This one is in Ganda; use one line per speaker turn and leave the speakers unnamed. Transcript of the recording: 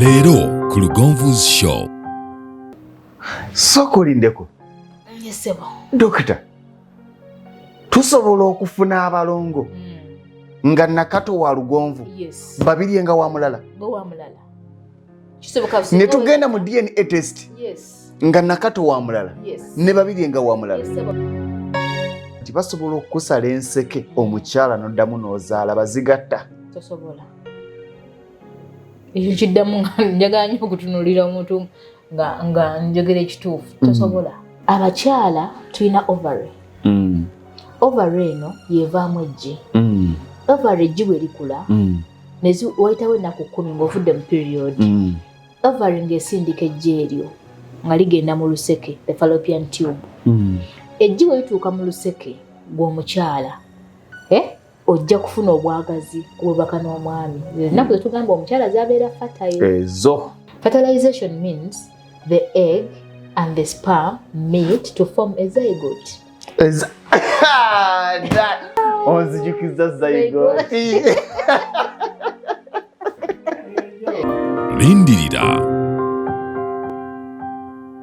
Leero ku Lugonvu's Show.
Sooka olindeko.
Yes,
Dokita, tusobola okufuna abalongo nga Nakato wa Lugonvu,
Yes.
Babirye nga wa mulala,
Nga wa mulala. Kisoboka.
Ne tugenda mu DNA test nga Nakato wa mulala ne Babirye nga wa mulala.
Yes, sebo.
Nti basobola okukusala enseke omukyala n'oddamu n'ozaala bazigatta?
Tosobola. Ekyo kiddamu nga njagala nnyo okutunuulira omuntu nga njogera ekituufu. Tosobola. Abakyala tulina ovary. Ovary eno yevaamu eggi. Ovary eggi bwe likula, wayitawo ennaku 10 ng'ovudde mu period, ovary ng'esindika eggi eryo nga ligenda mu luseke, the fallopian tube. Eggi bwe lituuka mu luseke gw'omukyala, ojja kufuna obwagazi obubaka n'omwami. Ennaku zetugamba omukyala zabeera fertile.
Ezo.
Fertilization means the egg and the sperm meet to form a zygote.
Onzijukiza zygote.
Lindirira.